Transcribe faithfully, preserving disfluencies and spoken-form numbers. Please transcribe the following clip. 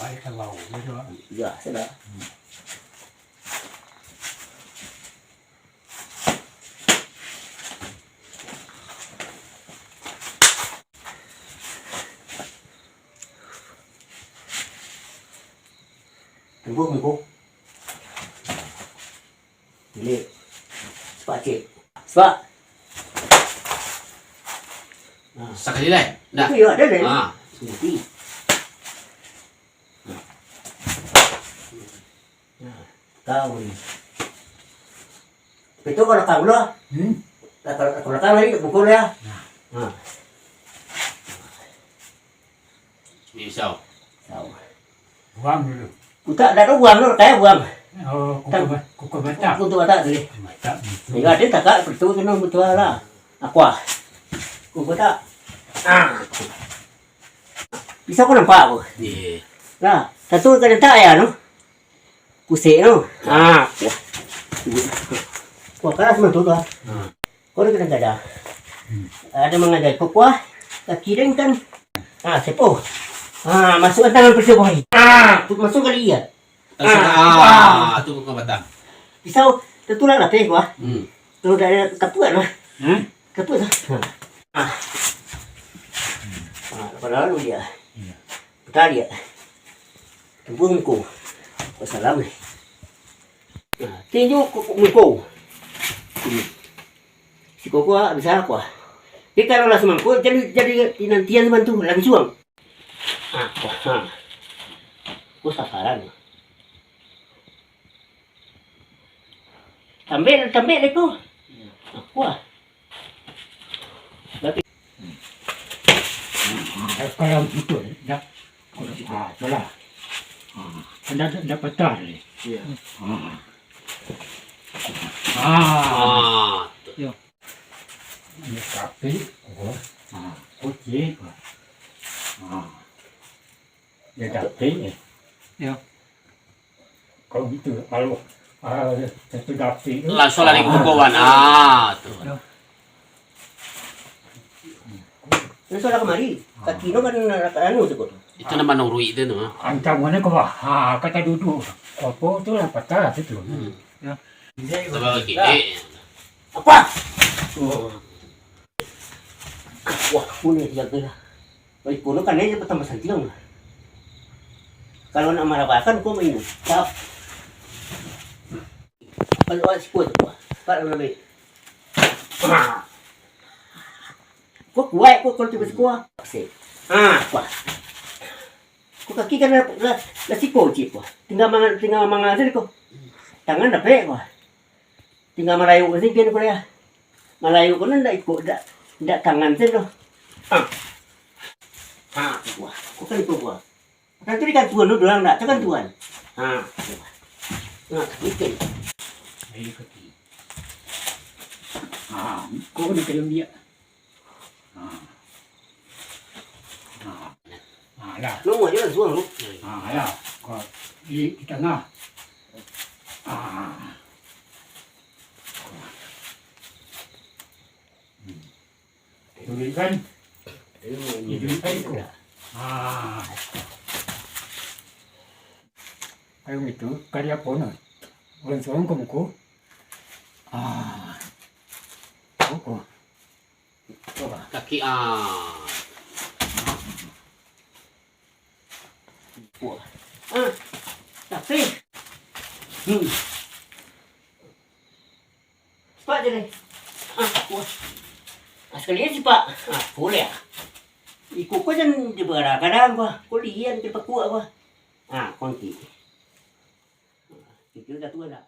Kalau gitu. Ya, sudah. Tunggu, tunggu. Ini. Sepak cik. Sepak. Nah. Sakali lai. Dah. Itu ya, ada lai. Ah. Nanti. Nah. Nah, kau ni. Itu kalau kau lah. Hmm. Lah, kalau, kalau kau lagi, pukul ya. Nah. Nah. Pisau. Pisau. Buang dulu. Utak dah ada buang dulu, kayak buang. Oh, kuku Tam- ba-, kuku batak. Kuku batak tadi. Batak, betul. Ya, ada tak, Kak? Betul tu, no, betul lah. Aku ah. Kuku batak. Ah. Bisa aku nampak aku? Iya. Nah, satu kena tak ya, no? Pusing tu. Ha. Wah. Wah, keras mah tu, tu, ah. Ha. Kau ni kadang-kadang. Hmm. Ada mangajar kau kuah, kaki dia kan. Ha, sepo. Ha, masukkan tangan ke sepo. Ha, tu masuk kali ya. Masuk, ha, ah, wah. Tu kau batang. Pisau, tertulang lah, teh, kuah. Hmm. Kalau dah ada kapuan lah. Hmm? Kapuan lah. Ha. Ha, pada lalu dia. Iya. Putar dia. Tunggu muko. Wassalam. Nah, tinju ku-, ku-, muko. Hmm. Siko kuah, bisa kuah. Tapi kalau lah semangko, jadi, jadi nantian sebantu, langsuang. Ah, kuah, ha. Kuah sasaran. Tambik, tambik deh ko. Ah, kuah. Berarti kalau itu, dah. Ah, itulah. Ah, dah, dah, dah patah tadi. Iya. Ah. Ah. Ah. Yo. Ini tapi, oh. Ah, oke. Ah. Dia tapi, eh. Yo. Kalau gitu, kalau, ah, satu dapik tu, langsung lari ke bukuan. Ah, tu. Yo. Langsung lah kamari. Kaki no kan nak anu tu kot. Itu nama nang uruik tu, tu. Antang mana kau, ha, kata duduk. Apa tu lah patah tu tu. Hmm. Ya. Sama lagi. Eh. Apa? Oh. Wah, aku ni jaga lah. Baik, kono kan aja pertama santiang lah. Kalau nak marah-marahkan, kau main. Cap. Kalau awak siko tu, kuah. Cepat lebih. Ha. Kau kuat, kau kalau tiba siko, ah. Sip. Ha, kuah. Kau kaki kan dah, dah, dah siko, cik, kuah. Tinggal mangan, tinggal mangan saja kau. Tangan dah pek, kuah. Tinggal malayuk saja kau, kuah. Malayuk kau ni ndak iko, ndak, ndak tangan saja tu. Ha. Ha, kuah. Kau kan iko, kuah. Kan tu digantuan dulu, dorang ndak, tu gantuan. Ha. Ha, ikan. Ayo kaki. Ha, kau kena kayu dia. Ha. Ha. Ha, lah. Nomor je lah, suang tu. Ha, lah. Kau di, di tangah. Ha. Hmm. Duit kan? Duit kan ko. Ah. Ayo itu, kali apa no? Orang sorong ko muko. Ah. Koko. Coba. Kaki, ah. Wah. Ah. Tapi. Hmm. Cepat je deh. Ah, wah. Ah, sekali lagi cepat. Ah, boleh ah. Iko ko jan dibagadang-gadang ko. Ko lian dipakuak ko. Ah, konti. Kira dah tua dah.